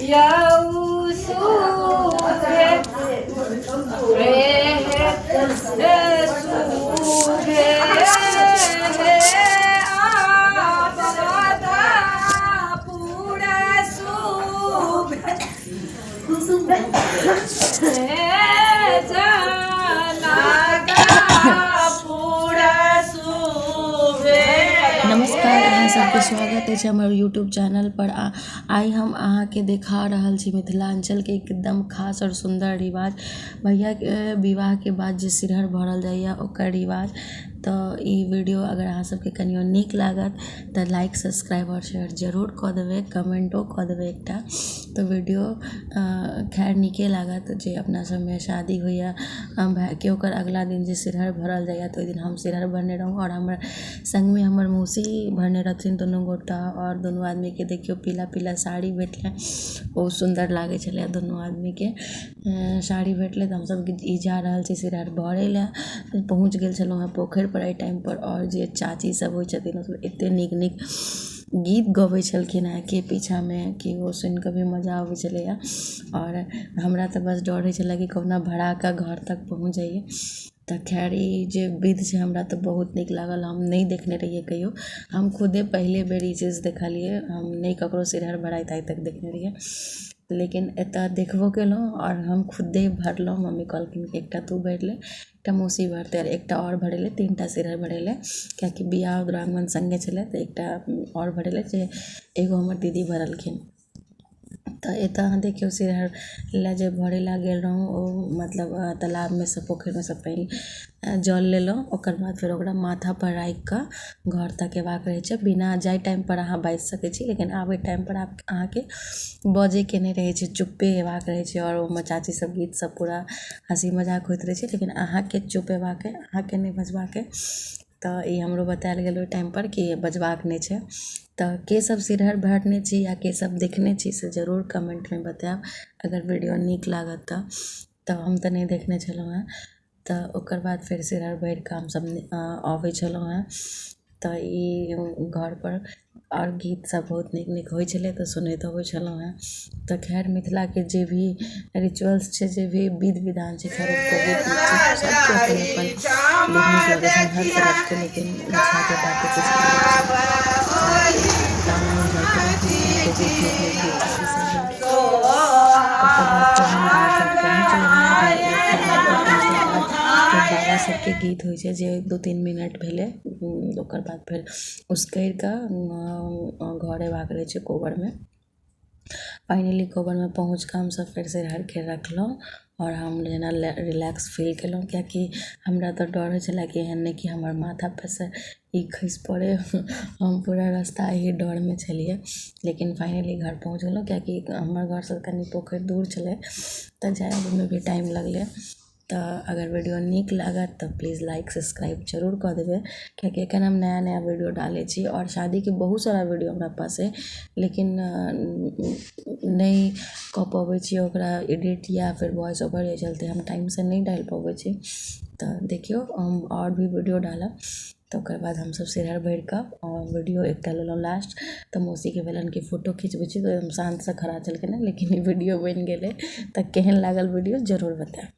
यौ सुभे रे हे सुभे हे आपदा पूरा सुभे हे जनका पूरा सुभे। नमस्कार, अहाँ सबके स्वागत अछि हमर यूट्यूब चैनल पर। आ आइ हम अहाँके देखा रहल छी मिथिलाञ्चलके एकदम खास आओर सुन्दर रिवाज, भैयाके विवाहके बाद जे सिरहर भरल जाइए ओकर रिवाज। तऽ ई वीडियो अगर अहाँ सबके कनियो नीक लागत तऽ लाइक, सब्सक्राइब आओर शेयर जरूर कऽ देबै, कमेंटो कऽ देबै एकटा। तऽ वीडियो खैर नीके लागत जे अपना सबमे शादी होइए भायके, ओकर अगला दिन जे सिरहर भरल जाइए, तऽ ओहि दिन हम सिरहर भरने रहौँ आओर हमर सङ्गमे हमर मौसी भरने रहथिन दुनू गोटा। आओर दुनू आदमीके देखियौ पीला पीला साड़ी भेटलै, बहुत सुन्दर लागै छलै दुनू आदमीके साड़ी भेटलै। तऽ हमसब ई जा रहल छी सिरहर भरै लए। पहुँच गेल छलहुँ हेँ पोखरि पर एहि टाइम पर। आओर जे चाची सब होइ छथिन, ओसब एते नीक नीक गीत गबै छलखिन हेँ कि पीछामे कि ओ सुनिकऽ भी मजा अबै छलैए। आओर हमरा तऽ बस डर होइ छलै कि कहुना भरा कऽ घर तक पहुँच जइयै। तऽ खैर ई जे विध छै, हमरा तऽ बहुत नीक लागल। हम नहि देखने रहियै कहियो, हम खुदे पहिले बेर ई चीज देखलियै। हम नहि ककरो सिरहर भराइत आइ तक देखने रहियै, लेकिन एतऽ देखबो केलहुँ आओर हम खुदे भरलहुँ। मम्मी कहलखिन कि एकटा तू भरि ले, एकटा मौसी भरतै आओर एकटा आओर भरेलै। तीनटा सिरहर भरेलै, कियाकि बियाह दुरागमन सङ्गे छलै, तऽ एकटा आओर भरेलै जे एगो हमर दीदी भरलखिन। तऽ एतऽ अहाँ देखियौ, सिरहर लए जे भरै लए गेल रहौँ, ओ मतलब तालाबमे सँ, पोखरिमे सँ पानि जल लेलहुँ। ओकर बाद फेर ओकरा माथापर राखि कऽ घर तक अयबाक रहै छै। बिना जाहि टाइमपर अहाँ बाजि सकै छी, लेकिन आबै टाइमपर अहाँके बजैके नहि रहै छै, चुप्पे हेबाक रहै छै। आओर ओहिमे चाची सब गीत सब पूरा हँसी मजाक होइत रहै छै, लेकिन अहाँके चुप हेबाक अइ, अहाँके नहि बजबाक अइ। तऽ ई हमरो बतायल गेल ओहि टाइमपर कि बजबाक नहि छै। तऽ के सब सिरहर भरने छी या के सब देखने छी, से जरूर कमेन्टमे बतायब अगर वीडियो नीक लागत तऽ। तऽ हम तऽ नहि देखने छलहुँ हेँ। तऽ ओकर बाद फेर सिरहर भरि कऽ हमसब अबै छलहुँ हेँ। तऽ ई घरपर आओर गीत सब बहुत नीक नीक होइ छलै, तऽ सुनैत अबै छलहुँ हेँ। तऽ खैर मिथिलाके जे भी रिचुअल्स छै, जे भी विध विधान छै, खैर बहुत नीक छै। सबके अपन अपन नीक लगै छै हर तरफके, लेकिन मिथिलाके बाते किछु अलग छै। तऽ गाना एन्जॉय करू, बहुत नीक नीक गीत चाची सब गेलखिन। ओकर बाद फेर हम घर तक पहुँच गेलहुँ। घर पर पहुँचलाके बाद फेर बाबा सबके गीत होइ छै, जे 2-3 मिनट भेलै। ओकर बाद फेर उसकरि कऽ घर अयबाक रहै छै कोबरमे। फाइनली कोबरमे पहुँच कऽ हमसब फेर सिरहरके रखलहुँ आओर हम जेना रिलैक्स फील केलहुँ, कियाकि हमरा तऽ डर होइ छलै कि एहन नहि कि हमर माथा पर से ई खसि पड़ै। हम पूरा रास्ता एहि डरमे छलियै, लेकिन फाइनली घर पहुँच गेलहुँ, कियाकि हमर घरसँ कनि पोखरि दूर छलै, तऽ जाय आबैमे भी टाइम लगलै। तऽ अगर वीडियो नीक लागत तऽ प्लीज लाइक, सब्सक्राइब जरूर कऽ देबै, कियाकि एखन हम नया नया वीडियो डालै छी आओर शादीके बहुत सारा वीडियो हमरा पास अइ, लेकिन नहि कऽ पबै छी ओकरा एडिट या फिर वॉइस ओवर, एहि चलते हम टाइमसँ नहि डालि पबै छी। तऽ देखियौ, हम आओर भी वीडियो डालब। तऽ ओकर बाद हमसब सिरहर भरि कऽ वीडियो एकटा लेलहुँ लास्ट। तऽ मौसीके भेलनि कि फोटो खिचबै छी, तऽ हम शान्तसँ खड़ा छलखिन हेँ, लेकिन ई वीडियो बनि गेलै। तऽ केहन लागल वीडियो, जरूर बतायब।